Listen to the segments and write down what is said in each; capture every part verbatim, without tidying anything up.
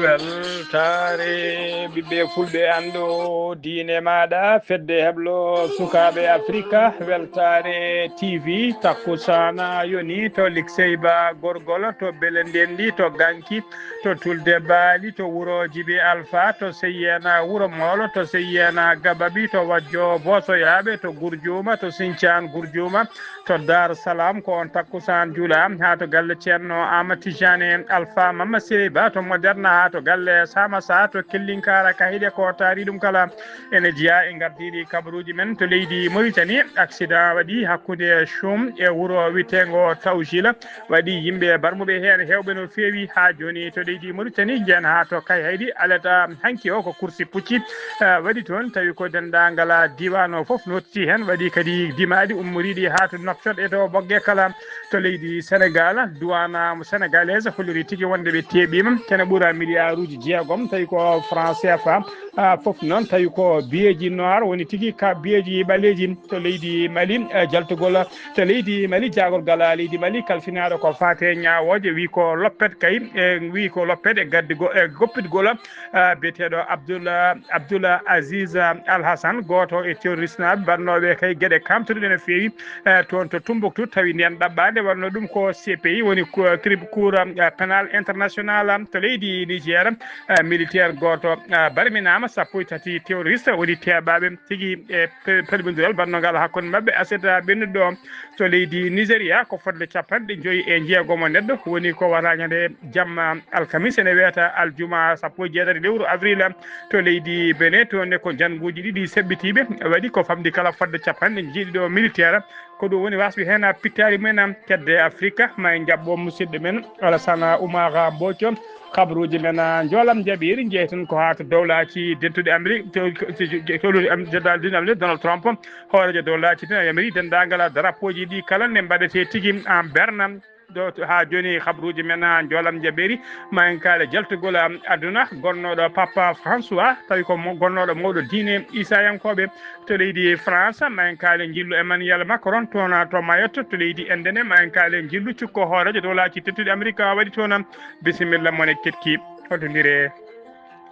Weltaare ɓiɓɓe fulɓe, anndo diine maaɗa, fedde heblo sukaaɓe Afrika. Weltaare T V, takkusaana yoni to Likseyba Gorgol, to Bele Ndenndi, to Ganki, to Tulde Baali, to wuro Jibi Alfa, to Seyyeena Wuro Moolo, to Seyyeena Gababi, to Wajjo Boosoyaaɓe, to Gurjuuma, to Sincaan Gurjuuma, to Dar Salam, ko on takkusaan juula, haa to galle Ceerno Ahmad Tijani Alfa Mamma Sirey Ba, to Moderna, haa to galle Samasa, to Kellinkara, Kahiɗe, ko taari ɗum kala ene jeyaa e ngardiiɗi kabaruuji men. To leydi Mauritanie, accident waɗi hakkunde Chum e wuro wiyeteengo Tawjila, waɗi yimɓe barmuɓe heen heewɓe no feewi. Haa jooni to leydi Mauritanie, njehen haa to Kayhayɗi, alata hanki o ko kursi pucci, eh, waɗi toon, tawi ko denndaangal diiwaan o fof noddi heen, waɗi kadi dimaaɗi ummoriiɗi haa to Nouakchott e to Bogge kala to leydi Senegal. Duwaan mo sénégalaise holliri tigi wonde ɓe teeɓiima, kene ɓura miliyaaruuji jeegom, tawi ko franc C F A, ah, fof noon, tawi ko biyeeji noir woni tigi ka biyeeji ɓaleeji to leydi Mali, eh, jaltugol to leydi Mali, jaagorgal leydi Mali kalfinaaɗo ko faate ñaawooje, wi ko loppet kay, e wi ko loppet e gaddigo-, e goppitgol, ah, biyeteeɗo Abdoul, Abdoul Aziz Al Hassan, gooto e terroriste naaɓe mbaɗnooɓe kay geɗe kamtuɗe no feewi, eh, toon to Tumbuktu, tawi ndeen ɗaɓɓaande wonno ɗum ko C P I, woni ko trib-, cour, eh, pénal international to leydi Niger, eh, militaire gooto, eh, barminaama, sappo e tati terroriste woni teeɓaaɓe tigi e pe-, pelbindiral mbaɗnongal hakkunde maɓɓe aset ɓennuɗo to leydi Nigeria, ko fodde capanɗe joyi e jeegom neɗɗo, woni ko wata ñande jamma alkamis, ene wiyata aljuma sappo e jeetati lewru avril to leydi Benin. Toon ne ko njannguuji ɗiɗi seɓɓitiiɓe waɗi, ko famɗi kala fodde capanɗe jeeɗiɗo militaire. Ko ɗum woni wasɓe heen pittaali men kedde Afrika. Ma en njaɓɓo musidɗo men Alassane Oumar Mboco. Kabaruuji men, ah, njoolam njaɓiiri, njeyten ko haa to dowlaaji dentuɗi Amérique, to, to, to, to, am-, dental din Amérique, Donald Trump, hooreejo dowlaaji din Amérique, denndaangal darapooji ɗi kala ne mbaɗetee tigi en berne. Ɗo to, haa jooni kabaruuji men, ah, njoolam njaɓiiri, ma en kaale jaltugol, ah, aduna, gonnooɗo Papa François, tawi ko mo, gonnooɗo mawɗo diine Isayankooɓe, to leydi France, ma en kaale njillu Emmanuel Macron toon to Mayotte, to leydi Inde ne, ma en kaale njillu cukko hooreejo dowlaaji dentuɗi Amérique waɗi toon. Bisimilla, mone keɗki, hoto ndire,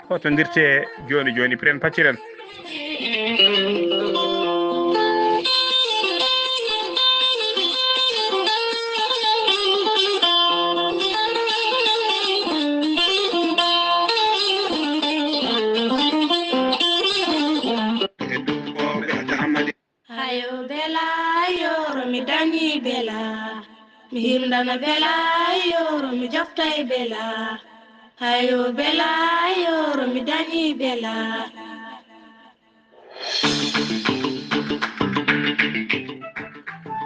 hoto ndirte jooni jooni, piren pacciren. Hayo bela, yoro mi dañi bela, mi himdana bela, yoro mi joftay bela. Hayo bela, yoro mi dañi bela.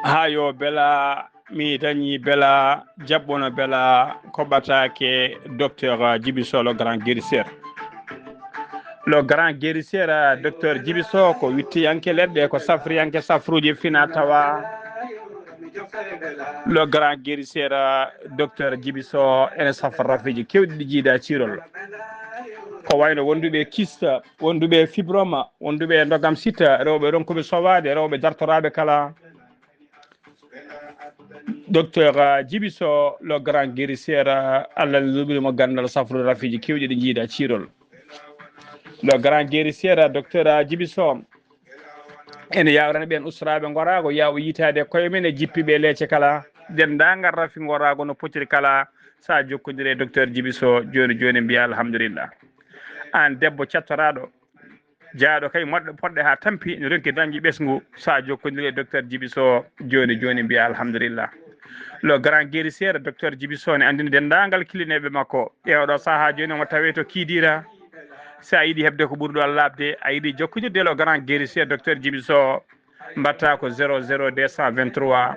Hayo bela, mi dañi bela, jaɓɓono bela, ko ɓataake docteur Djibi Sow, le grand guérisseur. Le grand guérisseur, docteur Djibi Sow, ko wittiyanke leɗɗe, ko safriyanke safruuji fina tawa. Le grand guérisseur, docteur Djibi Sow, ene safra rafiji kewɗi ɗi jiida ciirol. Ko wayno wonduɓe kyste, wonduɓe fibrome, wonduɓe ndogam sita, rewɓe ronkuɓe sowaade, rewɓe dartoraaɓe kala. Docteur, ah, Djibi Sow, le grand guérisseur, ah, Allah luɓiri mo ganndal safrude rafiji kewɗi ɗi jiida ciirol. Le grand guérisseur, ah, docteur, ah, Djibi Sow, ene yawrani ɓeen ustoraaɓe ngoraago, yaawo yitaade koye men e jippiiɓe leece kala, denndaangal rafi ngoraago no potiri kala, so a jokkondire e docteur Djibi Sow, jooni jooni mbiya alhamdulillah. Aan debbo cattoraaɗo, jaaɗo kay moɗɗo poɗɗe haa tampi, ne ronki dañde ɓesngu, so a jokkondire e docteur Djibi Sow, jooni jooni mbiya alhamdulillah. Le grand guérisseur, docteur Djibi Sow, ne anndini denndaangal kilineeɓe makko. E oɗo sahaa jooni, omo tawee to Kidira. So a yiɗi heɓde ko ɓuri ɗo laaɓde, a yiɗi jokkondirde le grand guérisseur, docteur Djibi Sow, mbaɗtaa ko zéro zéro deux cent vingt-trois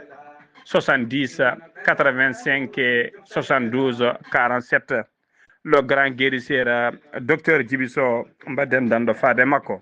soixante-dix quatre-vingt-cinq soixante-douze quarante-sept. Le grand guérisseur, euh, docteur Djibi Sow, mbaɗen danɗo faade makko.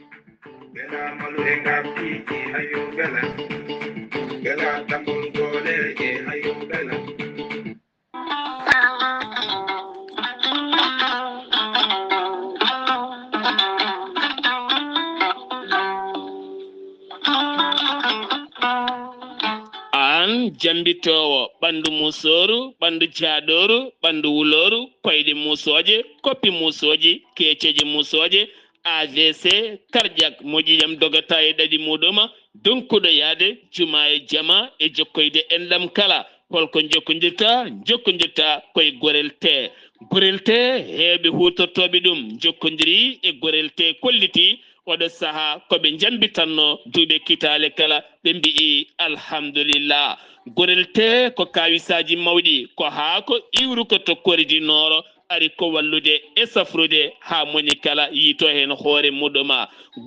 Aan jambitoowo ɓanndu musooru, ɓanndu jaaɗooru, ɓanndu wulooru, koyɗe musooje, koppi musooji, keeceeje musooje, A V C, cardiaque, mo ƴiiƴam dogata e ɗaɗi muuɗum, donkuɗo yahde juma e jama e jokkoyde enɗam kala. Holko njokkondirta? Njokkondirta koye Gorel Tee. Gorel Tee, heewɓe huutortooɓe ɗum njokkondiri e Gorel Tee, kolliti oɗo sahaa ko ɓe njambitanno duuɓe kitaale kala, ɓe mbi'i alhamdulillah. Gorel Tee ko kawisaaji mawɗi, ko haako iwruko to Corée du Nord, ari ko wallude e safrude haa moni kala yiito heen hoore muɗum.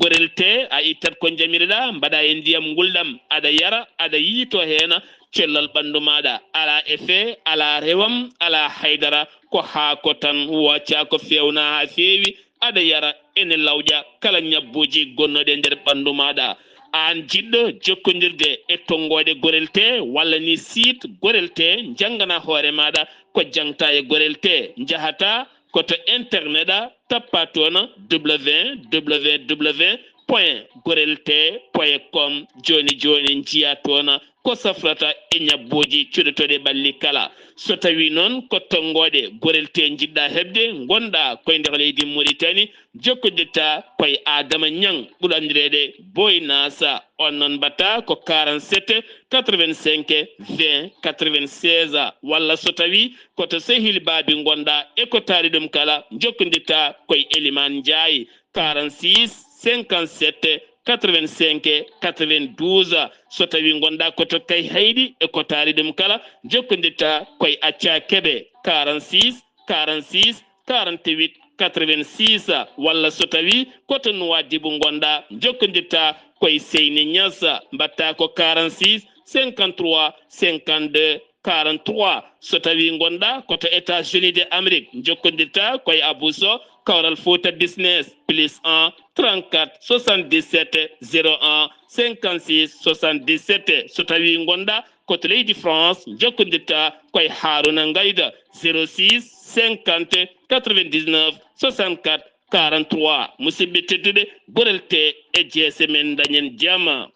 Gorel Tee, a ittat ko njamirɗa, mbaɗa e ndiyam ngulɗam, aɗa yara, aɗa yiito heen cellal ɓanndu maaɗa. Alaa effet, alaa rewam, alaa haydara, ko haako tan, wacca ko feewna haa feewi, aɗa yara, ene lawƴa kala ñabbuuji gonnooɗi e nder ɓanndu maaɗa. Aan jiɗɗo jokkondirde e tonngooɗe Gorel Tee walla ni site Gorel Tee, njanngana hoore maaɗa ko jaŋta e Gorel Tee. Njahata ko to internet a, tappa toon www point gorel tee point com. Jooni jooni njiya toon ko safrata e ñabbuuji cuɗotooɗi ɓalli kala. So tawii noon ko tonngooɗe Gorel Tee njiɗɗa heɓde, ngonɗa koye nder leydi Muritani, jokkondirta koye Adama Ñaŋ, ɓuranndireede Boy Nasa. On noon mbaɗta ko quarante-sept quatre-vingt-cinq vingt quatre-vingt-seize, walla so tawii ko to Sehil Baabi ngonɗa e ko taari ɗum kala, jokkondirta koye Eliman Njaay, quarante-six cinquante-sept quatre-vingt-cinq quatre-vingt-douze. So tawii ngonɗa ko to Kayhayɗi e ko taari ɗum kala, jokkondirta koye Acca Kebe, quarante-six quarante-six quarante-huit quatre-vingt-six, walla so tawii ko to Nuwaadibu ngonɗa, jokkondirta koye Seyni Ñas, mbaɗta ko quarante-six cinquante-trois cinquante-deux quarante-trois. So tawii ngonɗa ko to États-Unis de Amérique, jokkondirta koye Abou Sow, Kawral Fouta Business, plus un trente-quatre soixante-dix-sept zéro un cinquante-six soixante-dix-sept. So tawii ngonɗa ko to leydi France, jokkondirta koye Haruna Ngayda, zéro six cinquante quatre-vingt-dix-neuf soixante-quatre quarante-trois. Musidɓe tedduɓe, Gorel Tee e jeese men, dañen jama.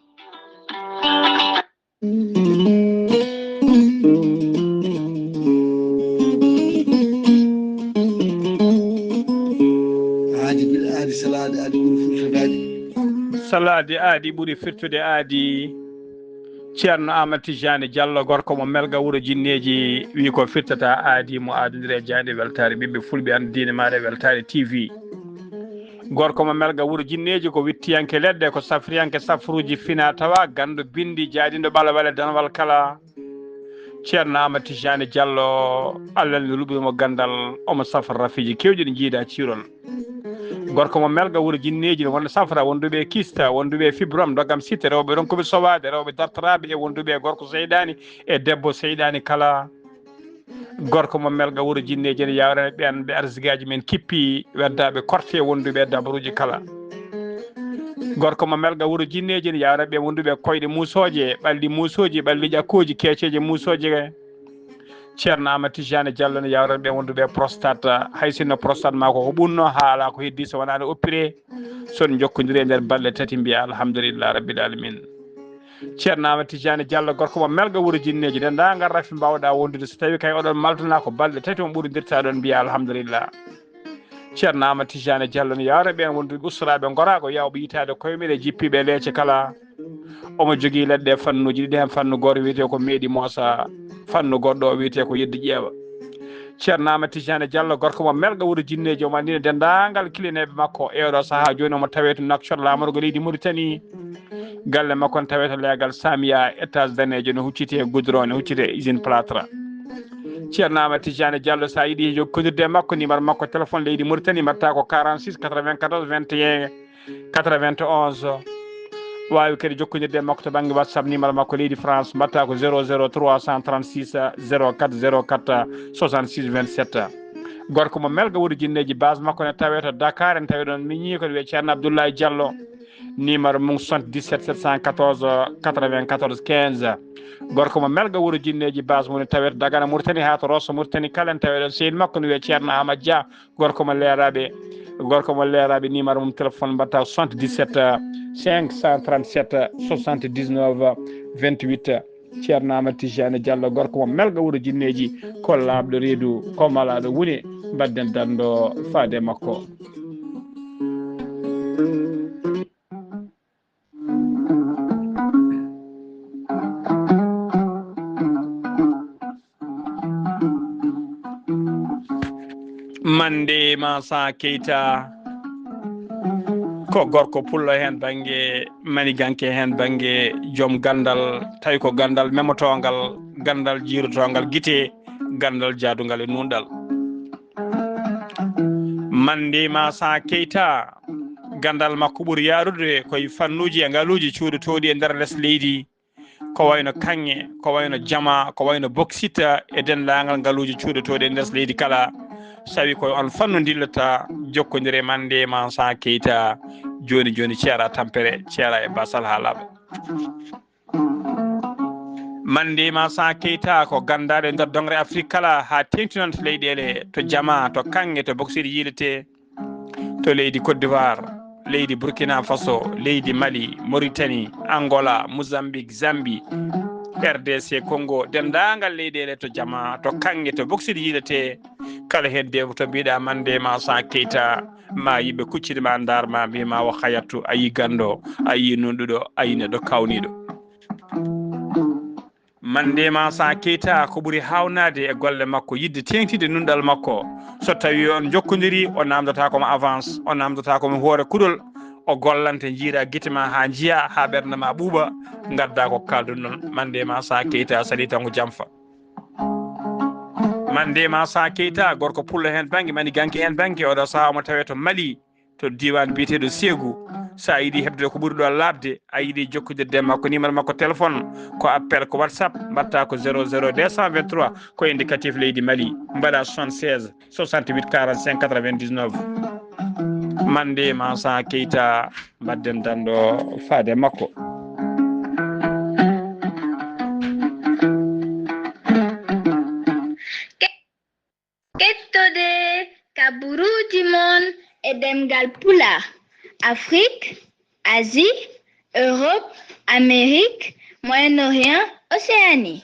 Aadi bil aadi, salaade aadi ɓuri firtude aadi. Salaade aadi ɓuri firtude aadi. Ceerno Amadou Tijani Diallo, gorko mo Melga, wuro Jinneeji, wi ko firtata aadi mo aadondiri e jaaynde weltaare ɓiɓɓe fulɓe, an diine maare weltaare T V. Gorko mo Melga, wuro Jinneeji, ko wittiyanke leɗɗe, ko safriyanke safruuji fina tawa, ganndo binndi, jaadinɗo ɓalawale danwal kala. Ceerno Amadou Tijani Diallo, Allah ne luɓi mo ganndal, omo safra rafiiji keewɗi ɗi jiida ciirol. Gorko mo Melga, wuro Jinneeji, ne wonno safra wonduɓe kista, wonduɓe fibrom, dogam sitte, rewɓe ronkuɓe sowaade, rewɓe dartoraaɓe e wonduɓe e gorko seyɗaani e debbo seyɗaani kala. Gorko mo Melga, wuro Jinneeji, ne yawrana ɓeen ɓe arsigaaji men kippi, weddaaɓe korte e wonduɓe e dabaruuji kala. Gorko mo Melga, wuro Jinneeji, ne yawrana ɓeen wonduɓe e koyɗe muusooje, ɓalli muusooji, ɓalli ƴakkooji, keeceeje muusooje. Ceerno Amadou Tijani Diallo ne yawrana ɓeen wonduɓe e prostate, hay sinno prostate ma ko ko ɓunno, haa alaa ko heddi so wonaa ne opéré. So en njokkondiri e nder balɗe tati, mbiya alhamdulillah rabbil alamin. Ceerno Amadou Tijani Diallo, gorko mo Melga, wuro Jinneeji, denndaangal rafi mbaawɗa wondude, so tawii kay oɗon maldana ko balɗe tati on ɓurindirta ɗon, mbiya alhamdulillah. Ceerno Amadou Tijani Diallo ne yawrana ɓeen wonduɓe ustoraaɓe ngoraago, yawɓe yitaade koye mumen e jippiiɓe leece kala. Omo jogii leɗɗe fannuuji ɗiɗi, heen fannu gooto wiyetee ko meeɗi moosa, fannu goɗɗo o wiyetee ko yeddi ƴeewa. Ceerno Amadou Tijani Diallo, gorko mo Melga, wuro Jinneeji, omo anndina denndaangal kilineeɓe makko e oɗo sahaa jooni, omo tawee to Nouakchott, laamorgo leydi Mauritanie. Galle makko ne tawee to leegal Samia, étage daneejo, ne hucciti e goudron, ne hucciti e usine plâtre. Ceerno Amadou Tijani Diallo, so a yiɗi jokkondirde e makko, numéro makko téléphone leydi Mauritanie, mbaɗta ko quarante-six quatre-vingt-quatorze vingt et un quatre-vingt-onze. Waawi kadi jokkondirde e makko to bannge WhatsApp, numéro makko leydi France, mbaɗta ko zéro zéro trois cent trente-six zéro quatre zéro quatre soixante-six vingt-sept. Gorko mo Melga wuro Jinneeji, base makko ne tawee to Dakar, en tawi ɗon miñi ko wiyee Ceerno Abdoulaye Diallo. Numéro mum soixante-dix-sept sept cent quatorze quatre-vingt-quatorze quinze. Gorko mo Melga wuro Jinneeji, base mum ne tawee to Dagana Mauritanie haa to Rosso Mauritanie kala, en tawi ɗon sehil makko ne wiyee Ceerno Amadou Dia. Gorko mo Leeraaɓe, gorko mo Leeraaɓe, numéro mum téléphone mbaɗata soixante-dix-sept cinq cent trente-sept soixante-dix-neuf vingt-huit. Ceerno Amadou Tijani Diallo, gorko mo Melga wuro Jinneeji, ko laaɓɗo reedu, ko malaaɗo wune, mbaɗden danndo faade makko. Mande Masa Keita ko gorko pullo heen bannge maniganke, heen bannge joom ganndal, tawi ko ganndal memotoongal, ganndal jiirotoongal gite, ganndal jaadungal e nuunɗal. Mande Masa Keita, ganndal makko ɓuri yaarude koye fannuuji e ngaluuji cuuɗotooɗi e nder les leydi, ko wayno kaŋŋe, ko wayno jama, ko wayno boksit e denndaangal ngaluuji cuuɗotooɗi e nder leydi kala. Sawi ko on fannu ndillata, jokkondire Mande Masa Keita jooni jooni, ceera tampere, ceera e basal haa laaɓa. Mande Masa Keita ko ganndaaɗo e nder doŋre Afrik kala, haa teeŋti noon to leyɗeele, to jama, to kaŋŋe, to boksit yiiletee. To leydi Côte d'Ivoire, leydi Burkina Faso, leydi Mali, Mauritanie, Angola, Mozambique, Zambie, R D C Congo, denndaangal leyɗeele to jama, to kaŋŋe, to boksit yiiletee, kala heen deewu to mbiɗa Mande Masa Keita, ma yimɓe kuccini ma, ndaar ma, mbi ma wa hayattu, a yi ganndo, a yi nunɗuɗo, a yi neɗɗo kawniiɗo. Mande Masa Keita, ko ɓuri haawnaade e golle makko, yiɗde teeŋtinde nunɗal makko. So tawii on njokkondirii, o naamndataa ko mo avance, o naamndataa ko mo hoore kuɗol, o gollante, njiira gite ma haa njiya, haa ɓernde ma ɓuuɓa, ngadda ko kaaldon ɗon. Mande Masa Keita, salii tan ko jamfa. Mande Masa Keita, gorko pullo heen bannge, maniganke heen bannge, oɗo sahaa omo tawee to Mali, to diiwaan biyeteeɗo Seegu. So a yiɗi heɓde ko ɓuri ɗo laaɓde, a yiɗi jokkondirde e makko, numéro makko téléphone ko appel, ko WhatsApp, mbaɗta ko zéro zéro deux cent vingt-trois, ko indicatif leydi Mali, mbaɗa soixante-seize soixante-huit quarante-cinq quatre-vingt-dix-neuf. Mande Masa Keita, mbaɗden danndo faade makko. Kettode kaburuuji mon e ɗemngal Pulaar, Afrik, Asie, Europe, Amérique, Moyen-Orient, Océanie.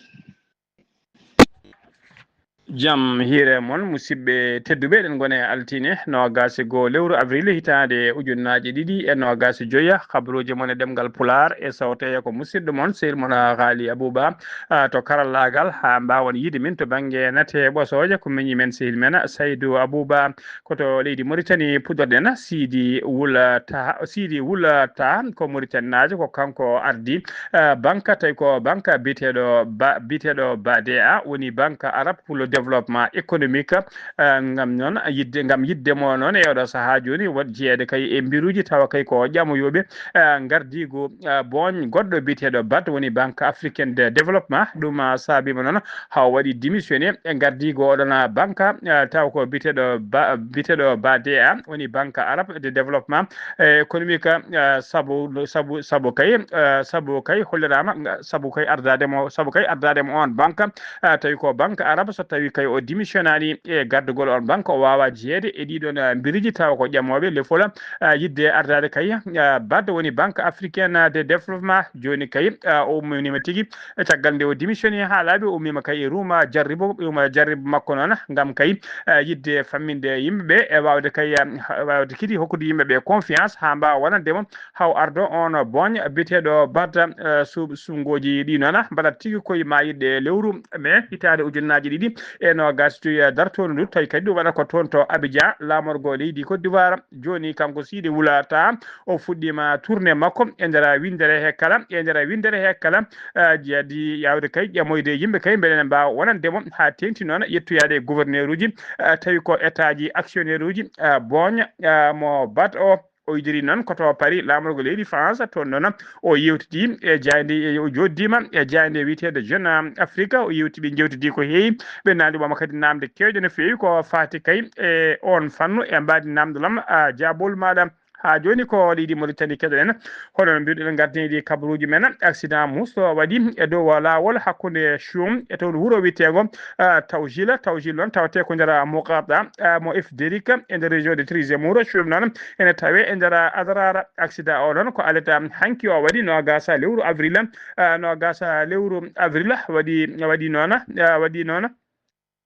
Jam hiire mon, musidɓe tedduɓe, eɗen ngoni e altine noogaas e goo lewru avril hitaande ujunnaaje ɗiɗi e noogaas e joya. Kabaruuji mon e ɗemngal Pulaar e sawtoye ko musidɗo mon, sehil mon Haali Abuuba, ah, to karallaagal, haa mbaawon yiide min to bannge nate ɓosooje, ko miñi men, sehil men Saydu Abuuba. Ko to leydi Mauritanie puɗɗorɗen. Sidi Wula Taha, Sidi Wula Taha ko Mauritanie naajo, ko kanko ardi, eh, banque, tawi ko banque biyeteeɗo Ba, biyeteeɗo BADEA, woni Banque Arabe pour le Développement Économique, eh, ngam noon yiɗde, ngam yiɗde mo noon e oɗo sahaa jooni, waɗ jeyeede kay e mbiruuji, tawa kay ko ƴamoyooɓe, eh, ngardiigu, eh, booñ goɗɗo biyeteeɗo BAD, woni Banque Africaine de Développement. Ɗum, ah, saabiima noon haa o waɗi démissionné e ngardiigu oɗon banque, eh, taw ko biyeteeɗo Ba, biyeteeɗo BADEA, woni Banque Arabe de Développement, eh, Économique, eh, sabu, sabu, sabu kay, eh, sabu kay holliraama, nga-, sabu kay ardaade mo, sabu kay ardaade mo on banque, eh, tawi ko Banque Arabe, so tawi kay o démissionnaani e gardugol on banque, o waawaa jeyeede e ɗiɗon, eh, mbiruuji, tawa ko ƴamooɓe lefol, eh, yiɗde ardaade kay, eh, BAD, woni Banque Africaine de Développement. Jooni kay, eh, o umminiima tigi, e caggal nde o démissionné haa laaɓi, o ummiima kay e ruuma jarribo, ruuma jarribo makko noon, ngam kay, eh, yiɗde famminde yimɓe ɓe, e waawde kay, eh, ha-, waawde kadi hokkude yimɓe ɓe confiance haa mbaawa wonande mo, haa o ardo on booñ biyeteeɗo BAD, eh, su-, suɓngooji ɗi noon mbaɗat tigi koye maayirɗe lewru mee hitaande ujunnaaje ɗiɗi e noogaas e joy, eh, dartoondu ndu. Tawi kadi ɗum waɗa ko toon to Abidjan, laamorgo leydi Côte d'Ivoire. Jooni kanko Sidi Wula Taha, o fuɗɗiima tournée makko e nder winndere he kala, e nder winndere he kala, eh, jadi yaawde kay ƴamoyde yimɓe kay, mbele ne mbaawa wonande mo haa teeŋti noon yettoyaade e gouverneur uji, eh, tawi ko état ji actionnaire uji, eh, booñ, eh, mo BAD o, O idiri noon ko to Paris, laamorgo leydi France, toon noon o yewtidi e jaaynde, o jooɗdiima e jaaynde wiyeteende Jeune Afrique. O yewti, ɓe njewtidi ko heewi, ɓe naamndi mo kadi naamnde keewɗe no feewi ko faati kay e oon fannu. E mbaadi naamndal am, a, jaabol maaɗa. Haa jooni ko leydi Mauritanie keɗoɗen. Hono no mbiruɗen, gardiniiɗi kabaruuji men, accident mus waɗi e dow laawol hakkunde Choum e toon wuro wiyeteengo, ah, Tawjila. Tawjila noon tawetee ko nder Moukata, ah, mo F Déric e nder région de Trezemmouro. Choum noon ene tawee e nder Adrara. Accident o noon ko alet hanki o waɗi noogaas lewru avril, ah, noogaas lewru avril waɗi, waɗi noon, ah, waɗi noon.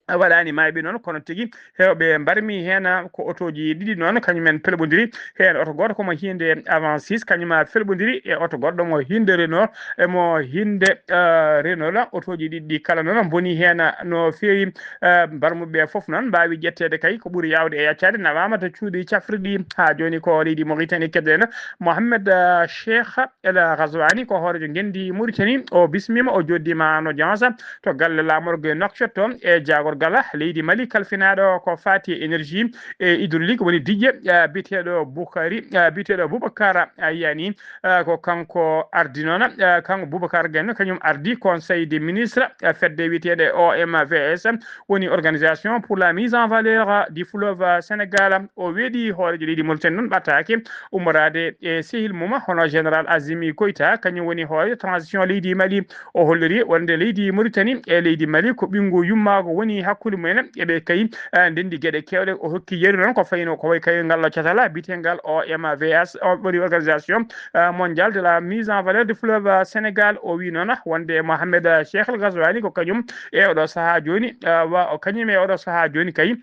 Waɗaani maayɓe noon, kono tigi heewɓe mbarmi heen ko otooji ɗiɗi noon, kañum en pelɓondiri. Heen oto gooto ko mo hiinde Avant six, kañum a felɓondiri e oto goɗɗo mo hiinde Renault, e mo hiinde, eh, Renault la. Otooji ɗiɗi ɗi kala noon mboni heen no feewi. Eh, mbarmuɓe fof noon mbaawi ƴetteede kay ko ɓuri yaawde e yaccaade, nawaama to cuuɗi cafrirɗi. Haa jooni ko leydi Mauritanie keɗoɗen. Mohamed, eh, Cheikh El Ghazouani ko hooreejo ngenndi Mauritanie. O bismiima, o jooɗdiima en audience to galle laamorgo e Nouakchott toon e jaagorgal leydi Mali kalfinaaɗo ko faati e énergie e hydraulique, woni diƴƴe, eh, biyeteeɗo Bukari, eh, biyeteeɗo Boubacar, eh, Yani, eh, ko kanko ardi noon, eh, kanko Boubacar Gaye, kañum ardi conseil des ministres, eh, fedde wiyeteeɗe O M V S, woni organisation pour la mise en valeur du fleuve Sénégal. O weeɗi hooreejo leydi Mauritanie noon ɓataake ummoraade e sehil mum, hono général Azimi Koita, kañum woni hooreejo transition leydi Mali. O holliri wonde leydi Mauritanie e leydi Mali ko ɓinngu yummaagu woni hakkunde mumen. Eɓe kay, eh, ndenndi geɗe keewɗe. O hokki yeru noon ko fayno ko way kay ngal ɗo catala biyeteengal O M V S, o woni organisation, eh, mondiale de la mise en valeur du fleuve Sénégal. O wi noon wonde Mohamed Cheikh El Ghazouani ko kañum e oɗo sahaa jooni, eh, wa o kañum e oɗo sahaa jooni kay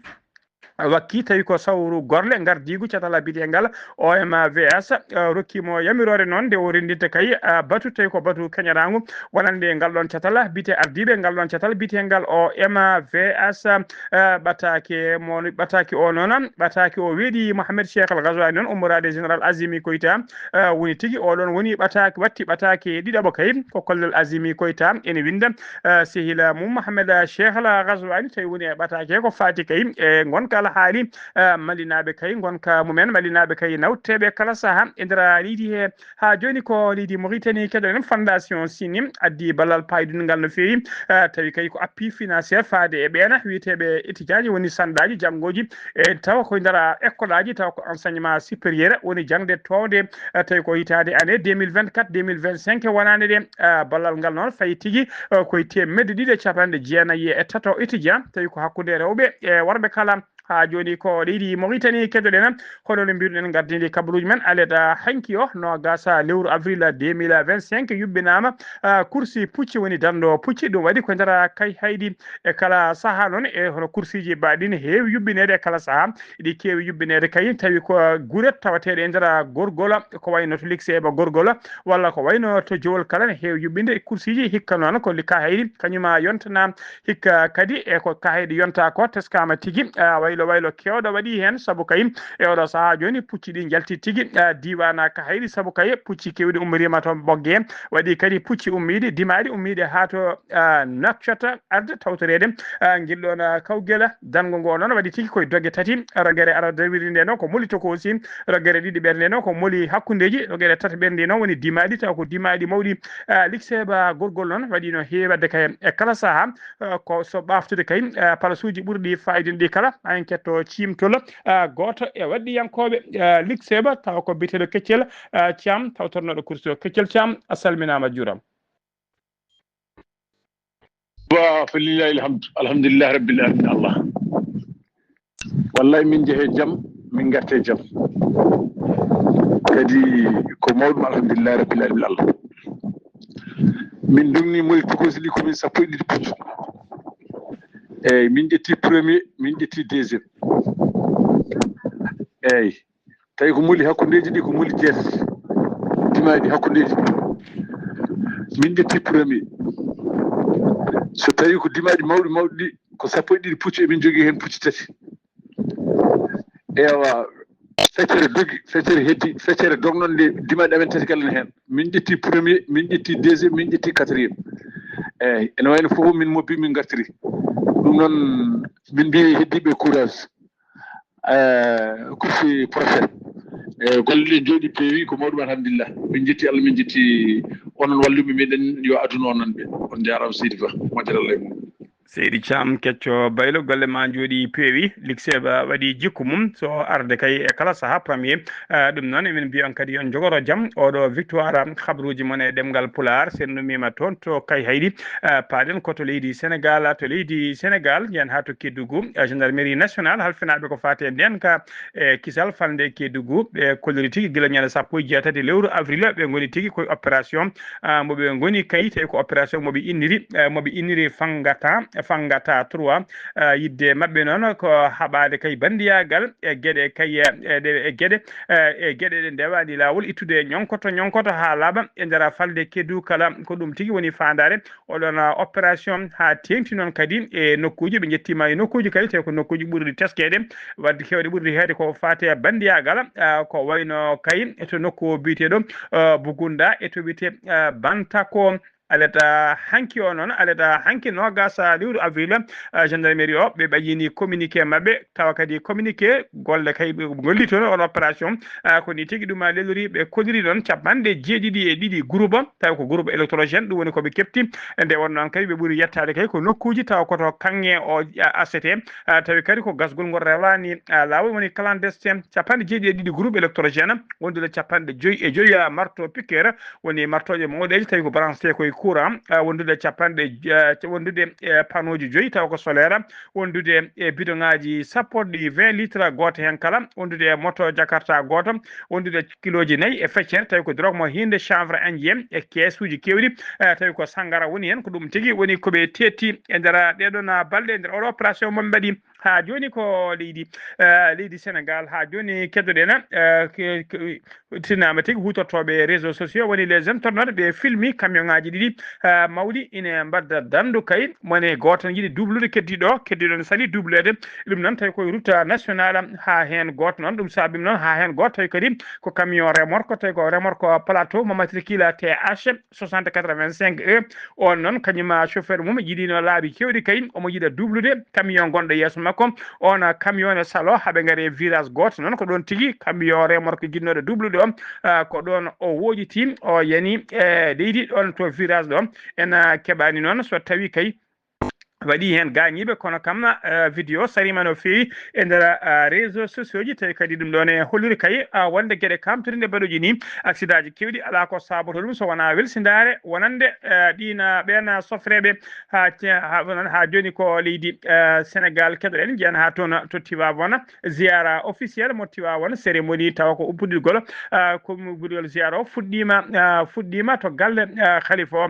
wakki tawi ko sawru gorle ngardiigu catala biyeteengal O M V S, eh, rokki mo yamiroore noon nde o renndinta kay, eh, batu tawi ko batu keñaraangu wonande ngal ɗoon catala biyete ardiiɓe ngal ɗoon catal biyeteengal O M V S, eh, ɓataake mo, ɓataake o noon, ɓataake o weeɗi Mohamed Cheikh El Ghazouani noon ummoraade général Azimi Koita, eh, woni tigi oɗon woni ɓataake, watti ɓataake ɗiɗaɓo kay ko kollel Azimi Koita ene winnda, eh, sehila mum Mohamed Cheikh El Ghazouani, tawi woni e ɓataake ko faati kay e ngonka alhaali, eh, Malinaaɓe kay, ngonka mumen Malinaaɓe kay nawteeɓe kala saha e nder leydi he. Haa jooni ko leydi Mauritanie keɗoɗen. Fondation Sini addi ballal paydungal no feewi, eh, tawi kay ko appui financier faade e ɓeena wiyeteeɓe étudiant ji, woni sandaaji janngooji, e tawa ko nder école aji, tawa ko enseignement supérieur woni jaŋde toowde, eh, tawi ko hitaande année deux mille vingt-quatre, deux mille vingt-cinq wonaande ɗe, eh, ballal ngal noon fayi tigi, eh, koye teemedde ɗiɗi e capanɗe jeenayi e tato étudiant, tawi ko hakkunde rewɓe e worɓe kala. Haa jooni ko leydi Mauritanie keɗoɗen, hono no mbiruɗen, gardini kabaruuji men. Aleda hanki o, noogaas lewru avril deux mille vingt-cinq, yuɓɓinaama, ah, kursi pucci, woni danndo pucci. Ɗum waɗi ko nder kay haydi e kala saha noon, e hono kursiiji baɗɗi ne heewi yuɓɓineede e kala saha. Ɗi keewi yuɓɓineede kay, tawi ko gure tawateeɗe e nder gorgol, ko wayno to Likseeba gorgol, walla ko wayno to Jowol kala ne heewi yuɓɓinde kursiiji. Hikka noon ko li-, ka haydi kañum a yontana. Hikka kadi e ko ka haydi yonta ko teskaama tigi, ah, waylo waylo keewɗo waɗi heen, sabu kay e oɗo saha jooni pucci ɗi njalti tigi, ah, diiwaana ka haydi, sabu kay pucci keewɗi ummoriima to Bogge, waɗi kadi pucci ummiiɗi, dimaaɗi ummiiɗi haa to, ah, Nouakchott arde tawtoreede, ah, ngel ɗoon, ah, kawgel. Danngo ngo noon waɗi tigi koye doge tati, rogere ara dawiri nde noon ko moli tokoosi, rogere ɗiɗi ɓernde noon ko moli hakkundeeji, rogere tati ɓernde noon woni dimaaɗi, taw ko dimaaɗi mawɗi, ah, Likseeba gorgol noon waɗi no heewi waɗde kay e kala saha, ah, ko so ɓaaftude kay, ah, palasuuji ɓurɗi faayidinde ɗi kala, haa en ketto ciimtol, ah, gooto e waɗɗiyankooɓe, ah, Likseeba, tawa ko biyeteeɗo Keccel, ah, Caam, tawtornooɗo kursi o. Keccel Caam, a salminaama, a juuraama. Wa falillahi alhamdu. Alhamdulillahi rabbil alamin Allah. Wallahi min njehe jam, min ngarte jam. Kadi ko mawɗum, alhamdulillahi rabbil alamin Allah. Min ndogni moli tokoosi ɗi ko min sappo e ɗiɗi puccu. Eyyi, min ƴetti premier, min ƴetti deuxième. Eyyi. Tawi ko moli hakkundeeji ɗi ko moli jeetati. Dimaaɗi hakkundeeji ɗi. Min ƴetti premier. So tawi ko dimaaɗi mawɗi mawɗi ɗi, ko sappo e ɗiɗi puccu, emin jogii heen pucci tati. Ewa, feccere dogi, feccere heddi, feccere dognoon nde, dimaaɗi amen tati kala ne heen. Min ƴetti premier, min ƴetti deuxième, min ƴetti quatrième. Eyyi, ene wayno fof min mobbi, min ngartiri. Ɗum noon, min mbiyi heddiiɓe courage. Eh, kursi prochaine. E golle ɗe njooɗi peewi ko mawɗum, alhamdulillah. Min njetti Allah, min njetti onon walluɓe meɗen, yo aduna onon ɓe. On njaaraama seydi Ba, majjal Allah e mum. Seydi Caam Kecco Baylo, golle ma njooɗi peewi, Likseba waɗi jikku mum so arde kay e kala saha premier. Eh, ɗum noon emin mbiya on kadi yon jogoro jam oɗo victoire habruuji mon e ɗemngal Pulaar, sen numiima toon to Kayhayɗi. Eh, paaɗen ko to leydi Sénégal, to leydi Sénégal njiyan haa to Kédougou, eh, gendarmerie nationale halfinaaɓe ko faati e ndeen ka e kisal falnde Kédougou, ɓe kolliri tigi gila ñande sappo e jeetati lewru avril, ɓe ngoni tigi koye opération, ah, mo ɓe ngoni kay, tawi ko opération mo ɓe inniri, eh, mo ɓe inniri Fangata, Fangata trois, ah, yidde maɓɓe noon ko haɓaade kay banndiyagal e geɗe kay, eh, e ɗe, e geɗe, eh, e geɗe ɗe ndewaani laawol, ittude ñonkoto, ñonkoto haa laaɓa e nder falnde Kédougou kala. Ko ɗum tigi woni faandaare oɗon, ah, opération haa teeŋti noon kadi e nokkuuji. Ɓe njettiima e nokkuuji kadi, tawi ko nokkuuji ɓurɗi teskeede, wadde heewde ɓurɗi heewde ko faati e banndiyagal, ah, ko wayno kay to nokku biyeteeɗo, ah, Bugunda e to wiyetee, ah, Bantako. Aleta hanki o noon, aleta hanki noogas lewru avril, ah, gendarmerie o, ɓe ɓayyini communiqué maɓɓe, tawa kadi communiqué golle kay ɓe ngolli toon on opération, ah, ko ni tigi ɗum lelori, ɓe kolliri noon capanɗe jeeɗiɗi e ɗiɗi groupe, tawi ko groupe électrogène, ɗum woni ko ɓe keɓti. E nde won noon kay ɓe ɓuri yettaade kay ko nokkuuji tawa koto kaŋŋe o, a-, asetee, ah, tawi kadi ko gasgol ngol rewaani, ah, laawol, woni clandestin, capanɗe jeeɗiɗi e ɗiɗi groupe électrogène, wondude capanɗe joyi e joyi, ah, marteau piqueur, woni martooje mawɗeeje, tawi ko branché koye courant, ah, wondude capanɗe, ah, wondude, eh, panneauji joyi tawa ko solaire, wondude e bidoŋaaji sappo ɗi vingt litres gooto heen kala, wondude e moto Jakarta gooto, wondude kilooji nayi e feccere, tawi ko drogue mo hiinde chanvre indien e keesuuji keewɗi, eh, tawi ko sanngara woni heen. Ko ɗum tigi woni ko ɓe teetti e nder ɗee ɗoon balɗe, e nder oɗo opération mo ɓe mbaɗi. Haa jooni ko leydi, eh, leydi Sénégal, haa jooni keddoɗen, eh, ke-, ke-, tinaama tigi huutortooɓe réseaux sociaux, woni les internautes, ɓe filmi camion ŋaaji ɗiɗi, eh, mawɗi ine mbadda danndu kay, mone gooto ne yiɗi dublude keddiiɗo o, keddiiɗo ne salii dubleede. Ɗum noon tawi koye route nationale haa heen gooto noon, ɗum saabii noon haa heen gooto tawi kadi ko camion remorque, tawi ko remorque plateau mo matricule T H soixante quatre-vingt-cinq E. On noon, kañum, ah, chauffeur mum yiɗino laabi keewɗi kay, omo yiɗa dublude camion gonɗo yeeso makko. On, ah, camion ne salo, haa ɓe ngari e virage gooto noon, ko ɗoon tigi camion remorque jiɗnooɗo dublude o, ah, ko ɗoon o woƴiti, o yani e leydi ɗoon to virage ɗo. En, ah, keɓaani noon so tawi kay waɗi heen gaañiiɓe, kono kam, eh, vidéo sariima no feewi e nder, eh, réseaux sociaux ji, tawi kadi ɗum ɗoon e holliri kay, eh, wonde geɗe kamtorinde baɗuji ni, accident ji keewɗi alaa ko saboto ɗum so wonaa welsindaare wonande, eh, ɗiin, eh, ɓeen, eh, sofreeɓe haa ce-, haa, haa jooni ko leydi, eh, Sénégal keɗoɗen, njiyan haa toon to Tivaouane, ziyara officiel mo Tivaouane, cérémonie tawa ko ubbitgol, eh, ko ubbitgol ziyara o fuɗɗiima, eh, fuɗɗiima to galle, eh, khalifa o.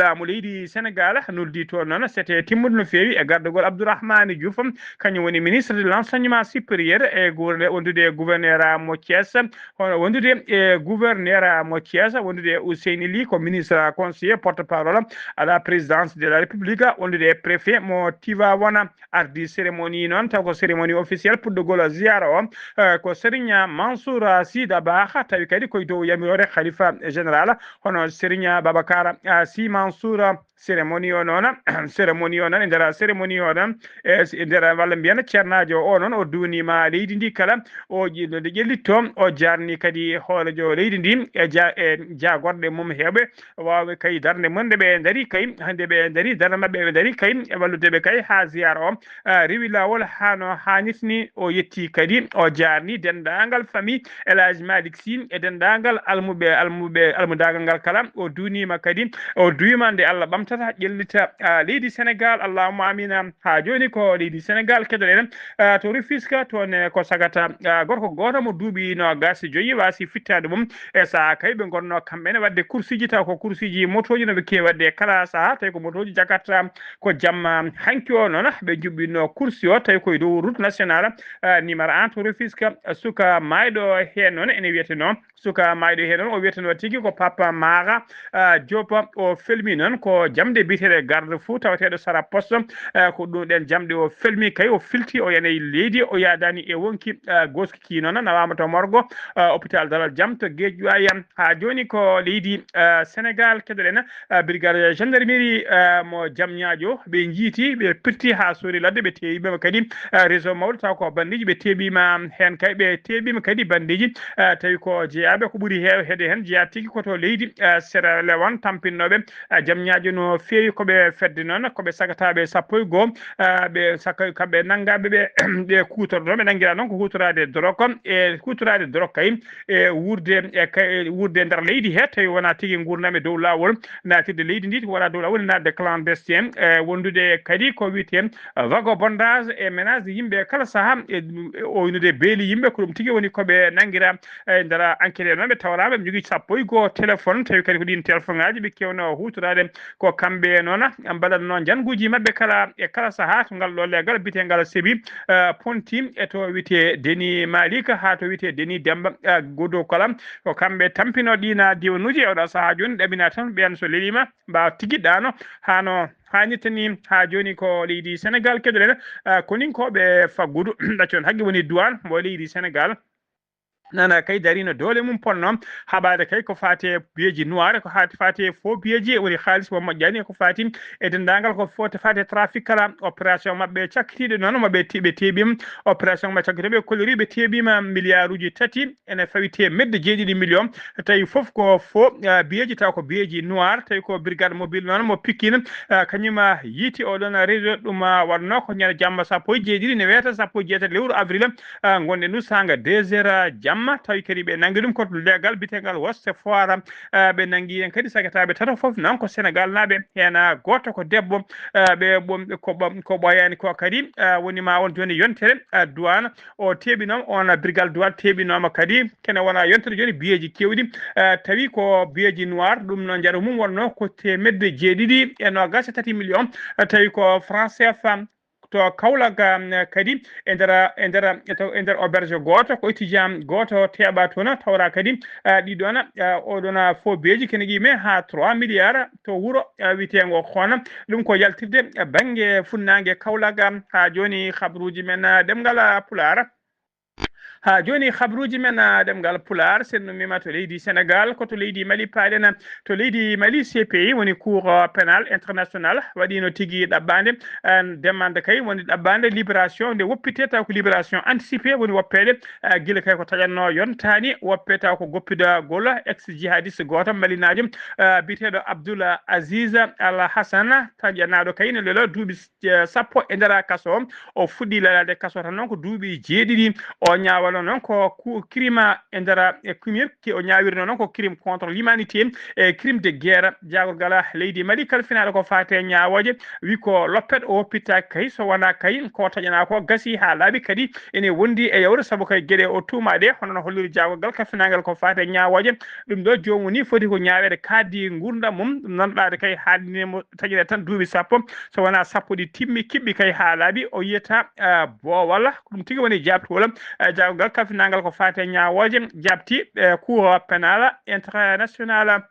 Laamu leydi Sénégal noddi toon noon sete timmude no feewi e gardagol Abdourahmane Diouf, kañum woni ministre de l'enseignement supérieur, e gouverneur, wondude e gouverneur mo Thiès, hono wondude e gouverneur mo Thiès, wondude e Ousseyni Ly ko ministre conseiller porte-parole à la présidence de la République, wondude e préfet mo Tivaouane. Ardi cérémonie noon, taw ko cérémonie officielle puɗɗogol ziyara o, eh, ko Serigne Mansour Sy Dabakh, tawi kadi koye dow yamiroore khalifa général, hono Serigne Babacar, ah, Sy Mansour. Cérémonie o noon, cérémonie o noon, e nder cérémonie o noon, e s-, e nder, walla mbiyen, ceernaajo o noon, o duuniima leydi ndi kala, o ƴi-, nde ƴellitto, o jaarni kadi hooreejo leydi ndi e ja-, e jaagorɗe mum heewɓe, waawɓe kay darnde mum nde ɓe ndari kay, hannde ɓe ndari darnde maɓɓe, ɓe ndari kay e wallude ɓe kay haa ziyaara o, ah, rewi laawol haa no haanirta ni. O yetti kadi, o jaarni denndaangal famille El Hadj Malick Sy e denndaangal almuɓe, almuɓe, almudaagal ngal kala. O duuniima kadi, o duwiima nde Allah ɓamtata, ƴellita, ah, leydi Sénégal. Allahumma amina. Haa jooni ko leydi Sénégal keɗoɗen, ah, to Rufisque, toon, eh, ko sagata, ah, gorko gooto mo duuɓi noogaas e joyi waasi fittaandu mum. E sahaa kay ɓe ngonnoo kamɓe ne waɗde kursiiji, taw ko kursiiji motooji no ɓe keewi waɗde e kala sahaa, tawi ko motooji Jakarta. Ko jamma hanki o noon ɓe njuɓɓinno kursi o, tawi koye dow route nationale, eh, numéro un to Rufisque. Suka maayɗo heen noon ene wiyeteno, suka maayɗo heen noon o wiyeteno tigi ko Papa Mara, eh, Diop. O felmi noon ko jamɗe biyeteeɗe garde fou taweteeɗo sara poste. Eh, ko ɗum ɗen jamɗe o felmi kay, o filti, o yani e leydi, o yaadani e wonki, eh, goskiki noon, nawaama to morgo, eh, hôpital Dalal Jam to Guédiawaye. Haa jooni ko leydi, eh, Sénégal, keɗoɗen, eh, brigade gendarmerie, eh, mo Jamñaajo, ɓe njiiti, ɓe pirti haa soori ladde, ɓe tewi ɓe kadi, eh, réseau mawɗo, taw ko bandiiji, ɓe teɓima heen kay, ɓe teɓima kadi bandiiji, eh, tawi ko jeyaaɓe, ko ɓuri heew-, heede heen jeyaa tigi ko to leydi, eh, Sierra Leone, tampinnooɓe, eh, Jamñaajo no feewi ko ɓe fedde noon, ko ɓe sagataaɓe sappo e goo, eh, ɓe saka-, kamɓe nanngaaɓe ɓe, ɓe kuutornoo, ɓe nanngiraa noon ko huutoraade dorog, e huutoraade dorog kay, e wuurde, e kay, e wuurde e nder leydi he, tawi wonaa tigi nguurndam e dow laawol, naatirde leydi ndi, wonaa dow laawol, naatde clandestin, e wondude kadi ko wiyetee vagabondage e ménage de yimɓe kala sahaa, e, e oynude beeli yimɓe, ko ɗum tigi woni ko ɓe nanngiraa e nder enquête he. Noon ɓe tawraama, ɓe njogii sappo e goo téléphone, tawi kadi ko ɗiin téléphone ŋaaji ɓe keewno huutoraade ko kamɓe noon mbaɗatnoo njannguuji maɓɓe kala e kala sahaa to ngal ɗo leegal biyeteengal Sébi, eh, Ponti, e to wiyetee Denis Malik haa to wiyetee Denis Demba, eh, Godo kala. Ko kamɓe tampinoo ɗiin diwanuuji e oɗo sahaa jooni, ɗaminaa tan ɓeen so leliima mbaawa tigi ɗaano haa no haanirta ni. Haa jooni ko leydi Sénégal keɗoɗen, eh, koninkooɓe faggudu ɗaccon haqqe woni douane mo leydi Sénégal. Nana kay darino doole mum ponno haɓaade kay ko faati e billets noirs, ko haa faati e faux billets, woni haalis mo moƴƴaani, ko faati e denndaangal ko foti faati e trafic kala. Opération maɓɓe cakkitiiɗo noon mo ɓe ti-, ɓe teeɓiima, opération maɓɓe cakkitiiɗo ɓe kolliri ɓe teeɓiima miliyaaruuji tati ene fawi teemedde jeeɗiɗi million, tawi fof ko faux, ah, billets, taw ko billets noirs, tawi ko brigade mobile noon mo Pikine, ah, kañum, ah, yiiti oɗon réseau. Ɗum, ah, waɗno ko ñande jamma sappo e jeeɗiɗi ne weeta sappo e jeetati lewru avril, ah, ngonɗen ɗum saanga deux heures jamma, tawi kadi ɓe nanngi ɗum ko to leegal biyeteengal Ouest Foire. Ah, ɓe nanngi heen kadi sagataaɓe tato fof noon ko Sénégal naaɓe, heen, ah, gooto ko debbo, ah, ɓe ɓom-, ko ɓom-, ko ɓooyaani ko kadi, ah, woni ma won jooni yontere, ah, douane o teeɓinooma, on brigade douane teeɓinooma kadi, kene wona yontere jooni billets keewɗi, ah, tawi ko billets noirs, ɗum noon njaru mum wonno ko teemedde jeeɗiɗi e noogaas e tati million, ah, tawi ko franc C F A. To Kaolack, um, kadi e nder, e nder, to, e nder auberge gooto, ko étudiant gooto teeɓa toon, tawra kadi, ah, ɗi ɗoon, ah, oɗon, ah, faux billets kene qiime haa trois milliards to wuro, ah, wiyeteengo Hoona. Ɗum ko yaltirde, ah, bannge funnaange Kaolack, ah, haa jooni habruuji men, ah, ɗemngal, ah, Pulaar. Haa jooni, habruuji men, ah, ɗemngal Pulaar, senndumiima to leydi Sénégal, ko to leydi Mali paaɗen. To leydi Mali, C P I, woni Cour, ah, Pénal International, waɗiino tigi ɗaɓɓaande, ah, demande kay woni ɗaɓɓaande libération, nde woppitee taw ko libération anticipée, woni woppeede, ah, gila kay ko taƴatnoo yontaani, woppee taw ko goppidagol ex-jihadiste gooto malinaajo, ah, biyeteeɗo Abdoul Aziz Al Hassan, taƴanaaɗo kay ne leloo duuɓi eh, sappo e nder kaso. O fuɗɗii lelaade kaso tan noon ko duuɓi jeeɗiɗi. O ñaawalo noon ko ku-, crime e nder, eh, crime, ki o ñaawirno noon ko crime contre l'humanité e crime de guerre. Jaagorgal leydi Mali kalfinaaɗo ko faati e ñaawooje, wi ko loppet o woppittaaki kay, so wonaa kay ko taƴanaa ko gasi haa laaɓi kadi ene wondi e yawre, sabu kay geɗe o tuumaa ɗe, hono no holliri jaagorgal kalfinaangal ko faati e ñaawooje. Ɗum ɗo joomum ni foti ko ñaaweede kaaddi nguurndam mum, ɗum nanɗaade kay haalni mo taƴere tan duuɓi sappo, so wonaa sappo ɗi timmi kiɓɓi kay haa laaɓi, o yiyata, ah, boowal. Ko ɗum tigi woni jaabtowol, ah, jaagorgal kalfinaangal ko faati e ñaawooje, jaabti, eh, Cour Pénal International.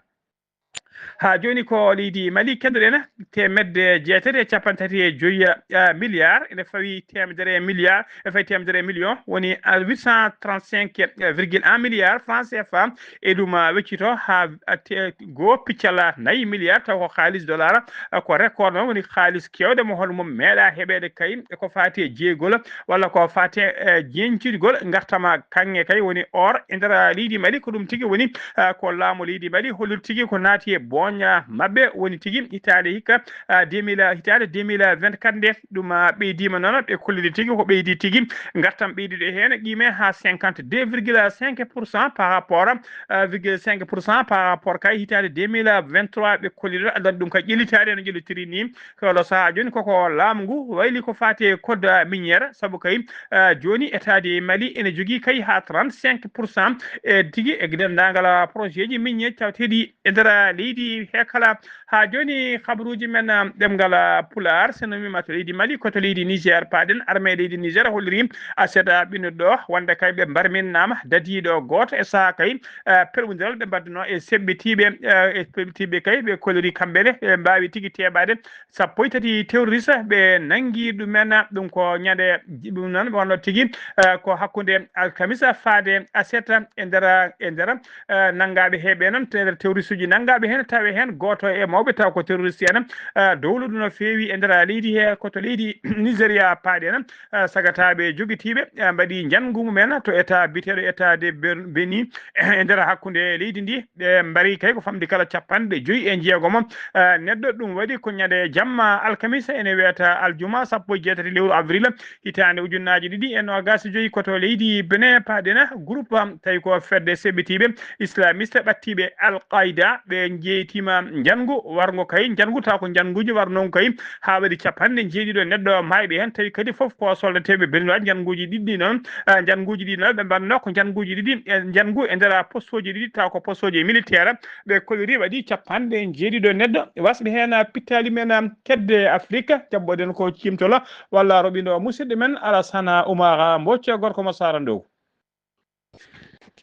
Haa jooni ko leydi Mali keɗoɗen, teemedde jeetati e cappanɗe tati e joyi, ah, milliard, ene fawi teemedere e milliard, e fawi teemedere e million, woni, ah, huit cent trente-cinq virgule un milliard francs C F A, e ɗum, ah, weccito haa, ah, te-, goo piccal nayi milliard, taw ko haalis dollar, ah, ko record noon, woni haalis keewɗo mo hono mum meeɗaa heɓeede kay, e ko faati e jeygol walla ko faati e jeñcitgol ngartam kaŋŋe kay, woni or, e nder leydi Mali. Ko ɗum tigi woni, ah, ko laamu leydi Mali holliri tigi ko naati e booña maɓɓe, woni tigi hitaande hikka, ah, deux mille, hitaande deux mille vingt-quatre nde, ɗum, ah, ɓeydiima noon, ɓe kolliri tigi ko ɓeydi tigi ngartam ɓeydude heen qiime haa cinquante-deux virgule cinq pour cent par rapport, ah, virgule cinq pour cent par rapport kay hitaande deux mille vingt-trois ɓe kolliri, addani ɗum kay ƴellitaade no ƴellitiri ni. Ko oɗo sahaa jooni koko laamu ngu wayli ko faati e code minière, sabu kay, ah, jooni État du Mali ene jogii kay haa trente-cinq pour cent e tigi e denndaangal projet ji minière taweteeɗi e nder leydi Leydi he kala. Haa jooni, habaruuji men, ah, ɗemngal, ah, Pulaar, so no wiima to leydi Mali, ko to leydi Niger paaɗen. Armée leydi Niger holliri, ah, seeɗa ɓinnuɗo ɗo, wonde kay ɓe mbarminnaama dadiiɗo gooto e sahaa kay, ah, pelɓondiral ɓe mbaɗduno e seɓɓitiiɓe, ah, e seɓɓitiiɓe kay, ɓe kolliri kamɓe ne, ɓe mbaawi tigi teeɓaade sappo e tati terroriste ɓe nanngi ɗumen. Ɗum ko ñande, ɗum noon wonno tigi, eh, ko hakkunde alkamisa faade aset e nder, e nder, eh, nanngaaɓe he ɓe noon, e nder terroriste uji nanngaaɓe heen, tawi heen gooto e mawɓe taw ko terroriste en, eh, dowluɗo no feewi e nder leydi he, ko to leydi Nigeria paaɗi en. Eh, sagataaɓe jogitiiɓe, eh, mbaɗi njanngu mumen to état biyeteeɗo état de Ber-, Beni, e nder hakkunde leydi ndi. Ɓe mbari kay ko famɗi kala capanɗe joyi e jeegomo, eh, neɗɗo. Ɗum waɗi ko ñande jamma alkamisa, ene wiyata aljuma sappo e jeetati lewru avril, hitaande ujunnaaji ɗiɗi e noogaas e joyi. Ko to leydi Benin paaɗen, groupe, tawi ko fedde seɓɓitiiɓe islamiste ɓattiiɓe Al Qaida, ɓe jeytiima njanngu warngo kay, njanngu taw ko njannguuji warnoo kay haa waɗi capanɗe jeeɗiɗo neɗɗo maayɓe heen, tawi kadi fof ko soldateeɓe Beninois. Njannguuji ɗiɗi noon, eh, njannguuji ɗi noon ɓe mbaɗno ko njannguuji ɗiɗi, e njanngu e nder postooji ɗiɗi, taw ko postooji militaire, ɓe kolliri waɗi capanɗe jeeɗiɗo neɗɗo. Wasɓe heen pittaali men kedde Afrique, jaɓɓoɗen ko ciimtolo walla roɓindo musidɗo men Alassana Oumar Mbocc, gorko mo Sara Ndow.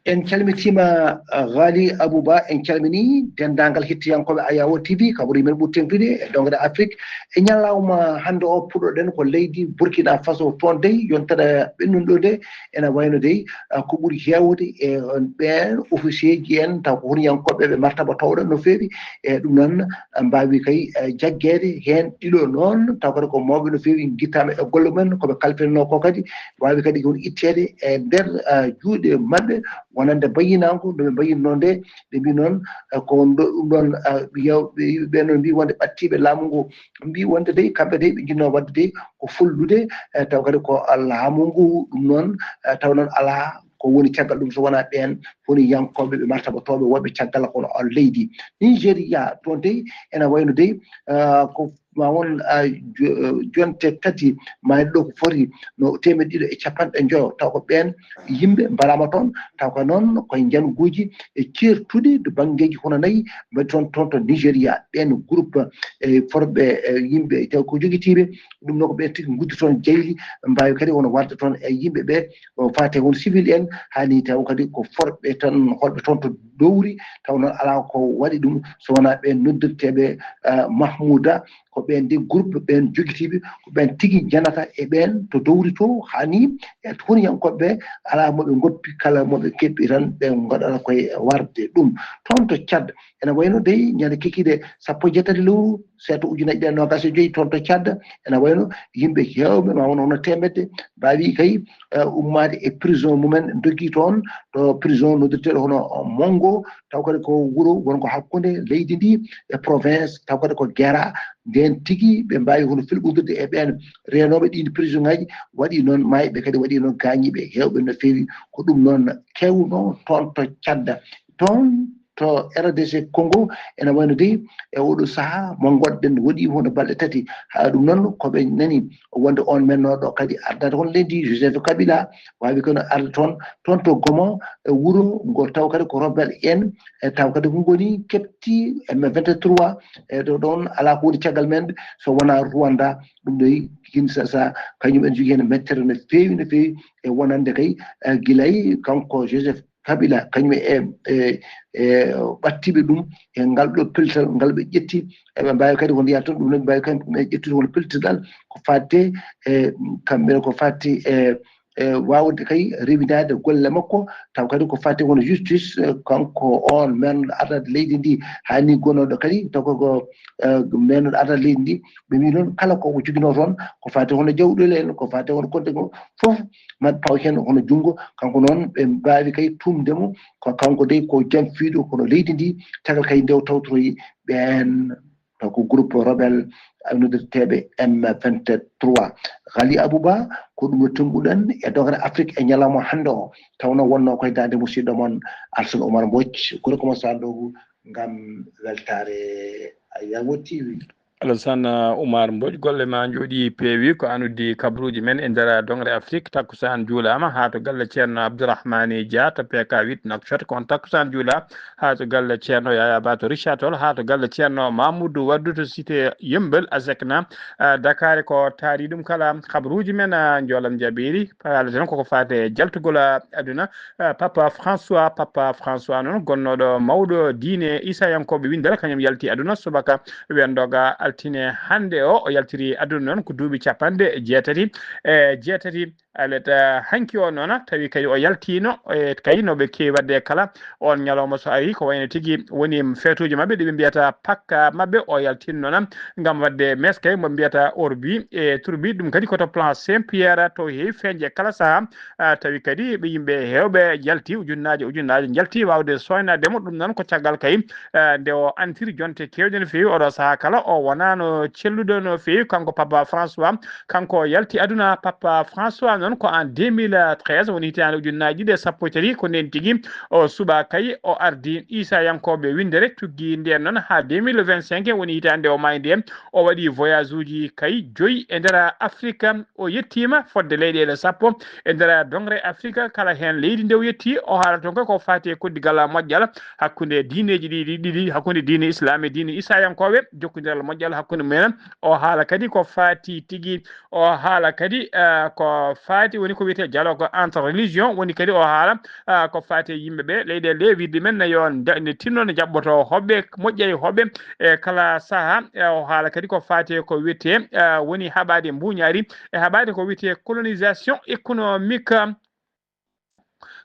En calmitiima, uh, Ghali Abouba, en calmini denndaangal hettiyankooɓe Ayawo T V, kabri men ɓuri teŋtude e dongre Afrique. E ñalawma hannde o puɗɗoɗen ko leydi Burkina Faso, toon dey yontere ɓennuɗo nde ena wayno dey, uh, ko ɓuri heewde e on ɓeen officier ji en taw ko huniyankooɓe ɓe martaba towɗo no feewi. E ɗum noon, uh, mbaawi kay, uh, jaggeede heen ɗiɗo noon taw kadi ko mawɓe no feewi, ngittaama e golle mumen ko ɓe kalfinanoo ko kadi waawi kadi ko itteede e nder, uh, juuɗe maɓɓe wonande mbayinaango no ɓe mbayinno nde. Ɓe mbi noon, uh, ko ɗum ɗoon, uh, yew-, ɓe, ɓe noon mbi wonde ɓattiiɓe laamu ngu mbi wonde dey kamɓe dey ɓe njinnoo waɗde dey ko follude, eh, taw kadi ko laamu ngu ɗum noon, eh, taw noon alaa ko woni caggal ɗum so wonaa ɓeen huniyankooɓe ɓe martabatooɓe wonɓe caggal kono on leydi Nigeria. Toon dey ena wayno dey, eh, ko ma won, eh, jo-, eh, jonte tati mayde ɗo ko foti no teemeɗɗe ɗiɗo e capanɗe njoyo taw ko ɓeen yimɓe mbaraama toon, taw ko noon koye njanguuji e ceertuɗi to banngeeji hono nayi mbaɗi toon, toon to Nigeria. Ɓeen groupe e forɓe e yimɓe taw ko jogitiiɓe ɗum noon ko ɓeen tigi nguddi toon jayli, mbaawi kadi won warde toon e yimɓe ɓe o faate won civil en, haa ni taw kadi ko forɓe tan holɓe toon to dowri, taw noon alaa ko waɗi ɗum so wonaa ɓeen noddirteeɓe, eh, Mahmouda, ko ɓeen de groupe ɓeen jogitiiɓe, ko ɓeen tigi njanata e ɓeen to dowri to, haa ni e huniyankooɓe ɓe alaa mo ɓe ngoppi, kala mo ɓe keɓɓi tan ɓe ngoɗata koye warde ɗum. Toon to Tchad, ene wayno dey ñande kikiiɗe sappo e jeetati lewru seeto ujunaaji ɗiɗi e noogaas e joyi toon to Tchad, ene wayno yimɓe heewɓe ma won hono teemedde mbaawi kay, eh, ummaade e prison mumen, ndogii toon to prison noddirteeɗo hono Mongo, taw kadi ko wuro wonko hakkunde leydi ndi e province, taw kadi ko Gera. Ndeen tigi ɓe mbaawi hono filɓondirde e ɓeen reenooɓe ɗiin prison ngaji, waɗi noon maayɓe kadi, waɗi noon gaañiiɓe heewɓe no feewi. Ko ɗum noon keewno toon to Tchad. Toon to R D C Congo, ene wayno dey e oɗo sahaa mo ngonɗen, waɗi hono balɗe tati. Haa ɗum noon ko ɓe nani wonde on mennooɗo kadi ardata hono leydi Joseph Kabila, waawi kono arde toon, toon to Goma, e wuro ngo taw kadi ko rebelle en, e taw kadi ko ngoni kepti M vingt-trois, e ɗo ɗoon alaa ko woni caggal men so wonaa Rwanda. Ɗum ɗo Kinshasa, kañum en jogii heen mettere no feewi, no feewi, e wonande kay, e gilay kanko Joseph Kabila, kañum e, e, e ɓattiiɓe ɗum e ngal ɗo pellital ngal ɓe ƴetti, eɓe mbaawi kadi wonde yaha toon, ɗum noon ɓe mbaawi kamɓe ƴettude won pellital ngal ko faatte e kamɓe ko faatte e, e waawde kay rewindaade golle makko, taw kadi ko faatte won justice, e, kanko on men ardade leydi ndi, haa ni gonooɗo kadi taw ko, ko, e, men ardade leydi ndi, ɓe mbi noon kala ko o joginoo toon ko faatte hono jawɗele en, ko faatte hono kodde ko fof, mat paw heen hono junngo, kanko noon ɓe mbaawi kay tuumde mo ko kanko dey ko janfiiɗo kono leydi ndi, tagal kay nde o tawtoroyi ɓeen, taw ko groupe rebelle noddirteeɓe M vingt-trois. Ghali Abouba, ko ɗum no tumɓuɗen e dogere Afrique e ñalawma hannde o, tawno wonno koye daande musidɗo mon Alsan Oumar Mbodj, gorko mo Sandogu, ngam weltaare Ayawo T V. Alassane Oumar Mbodj, golle ma njooɗi peewi. Ko an uddi kabaruuji men e nder doŋre Afrik. Takkusaan juulaama haa to galle Ceerno Abdourahmane Dia to P K huit Nouakchott. Ko on takkusaan juula haa to galle Ceerno Yaya Ba to Richard Toll, haa to galle Ceerno Mamoudou Waddou to cité Yembel, Azekna, ah, Dakar. Ko taari ɗum kala kabaruuji men, ah, njoolam jabiiri. Haaleten koko faati e jaltugol, ah, aduna. Ah, Papa François, Papa François noon, gonnooɗo mawɗo diine Isayankooɓe winndere, kañum yalti aduna subaka wenndoga altine hannde o. O yaltiri aduna noon ko duuɓi capanɗe jeetati e jeetati. Alet, ah, hanki o noon, tawi kadi o yaltiino, e kadi no ɓe keewi waɗde kala on ñalawma so ari, ko wayno tigi woni feetuuji maɓɓe ɗi ɓe mbiyata Pâques maɓɓe. O yaltiino noon ngam waɗde messe kay mo mbiyata Orbi et Turbi, ɗum kadi ko to Place Saint Pierre, to heewi feeñde kala saha. Ah, tawi kadi ɓe yimɓe heewɓe jalti, ujunnaaje ujunnaaje jalti waawde sooynaade mo. Ɗum noon ko caggal kay, ah, nde o antiri jonte keewɗe no feewi. Oɗo saha kala o wonaano celluɗo no feewi, kanko Papa François. Kanko o yalti aduna. Papa François noon ko en deux mille treize, woni hitaande ujunnaaji ɗiɗi e sappo e tati, ko ndeen tigi o suɓaa kay o ardi Isayankooɓe winndere, tuggi ndeen noon haa deux mille vingt-cinq, woni hitaande o maayi ndeen. O waɗi voyage uji kay joyi e nder Afrique. O yettiima fodde leyɗeele sappo e nder doŋre Afrique, kala heen leydi nde o yetti. O haala toon kay ko faati e koddigal moƴƴal hakkunde diineeji ɗi ɗiɗi, hakkunde diine Islam e diine Isayankooɓe, jokkondiral moƴƴal hakkunde mumen. O haala kadi ko faati tigi, o haala kadi, ah, ko faati woni ko wiyetee dialogue entre religion, woni kadi o haala, ah, ko faati e yimɓe ɓe leyɗeele ɗe, wiɗde men yo nda-, nde tinno nde jaɓɓoto hoɓɓe, moƴƴa e hoɓɓe e kala saha. Eh, o haala kadi ko faati e ko wiyetee, ah, woni haɓaade mbuñaari e haɓaade ko wiyetee colonisation économique.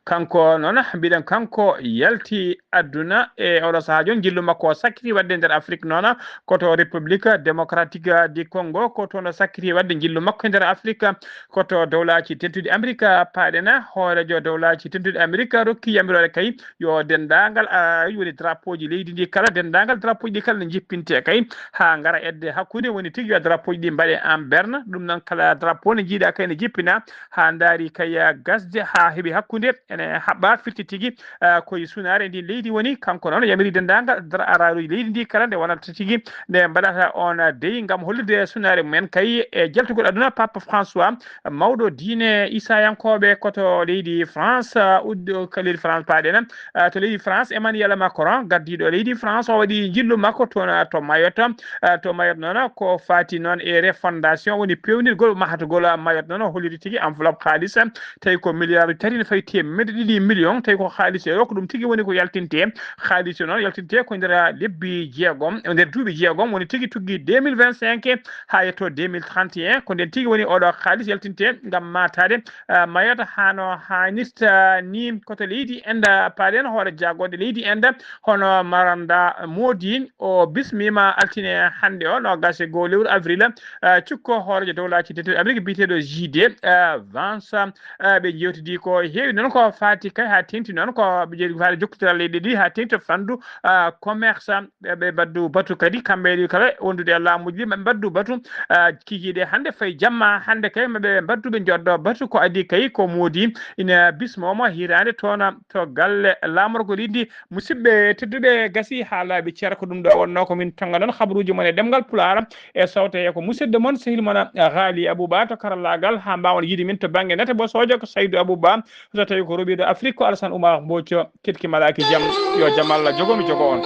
Kanko noon, mbiɗen kanko yalti aduna e oɗo sahaa jooni. Njillu makko o sakkiti waɗde nder Afrik noon, ko to République Démocratique du Congo, ko toon o sakkiti waɗde njillu makko e nder Afrik, ko to Dowlaaji Dentuɗi Amerika paaɗen. Hooreejo Dowlaaji Dentuɗi Amerika rokki yamiroore kay yo denndaangal, ah, woni drapeau ji leydi ndi kala, denndaangal drapeau ji ɗi kala ne jippinte kay haa ngara edde hakkunde, woni tigi yo drapeau ji ɗi mbaɗe en berne. Ɗum noon kala drapeau ne jiiɗa kay ne jippina haa ndaari kay gasde haa heɓi hakkunde ene haɓɓa firti tigi, ah, koye sunaare ndi leydi woni. Kanko noon yamiri denndaangal dra-, araaruuji leydi ndi kala nde wonata tigi nde mbaɗata on dey ngam hollirde sunaare mumen kay e jaltugol aduna. Papa François, mawɗo diine Isayankooɓe ko to leydi France, ah, uddo ka leydi France paaɗen. Ah, to leydi France, Emmanuel Macron, gardiiɗo leydi France, o waɗi njillu makko toon, ah, to Mayotte. Ah, to Mayotte noon, ko faati noon e refondation, woni peewnirgol, mahatgol Mayotte noon, o holliri tigi enveloppe haalis, tawi ko milliard tati no fawi teemedde ɗiɗi million, tawi ko haalis euro, ko ɗum tigi woni ko yaltinte. Haalis o noon yaltinte ko nder lebbi jeegom, nder duuɓi jeegom, woni tigi tuggi deux mille vingt-cinq haa yetto deux mille trente et un, ko nden tigi woni oɗo haalis yaltinte ngam mataade, ah, Mayotte hano haanirta ni. Ko to leydi Inde paaɗen, hoore jagooɗe leydi Inde hono Narendra Modi, o bismiima altine hannde o, noogas e goo lewru avril, ah, cukko hooreejo dowlaaji dentuɗi Amerik biyeteeɗo J D, ah, Vance. Ah, ɓe njewtidi ko heewi noon ko faati kay haa teŋti noon ko ɓe njewti faati jokkondiral leyɗe ɗiɗi haa teŋti to fanndu, ah, commerce. Ɓe, ɓe mbaddu batu kadi kamɓe ɗi kala wondude e laamuuji ɗi, ɓe mbaddu batu, ah, kikiiɗe hannde fayi jamma hannde kay maɓe mbaddu ɓe njoddo batu. Ko adii kay ko Modi ina bismooma hiraande toon to galle laamorgo leydi. Musidɓe tedduɓe, gasi haa laaɓi cer, ko ɗum ɗo wonnoo ko min tonnga noon habaruuji mon e ɗemngal Pulaar e sawte ko musidɗo mon sehil mon, ah, Ghali Abouba to karallaagal haa mbaawon yiide min to bannge nate bosoojo ko Saydou Abouba. So tawi ko roɓiɗo Afrik ko Alassane Oumar Mbodj, ketki malaaki jam, yo jam Allah jogo mi jogo on.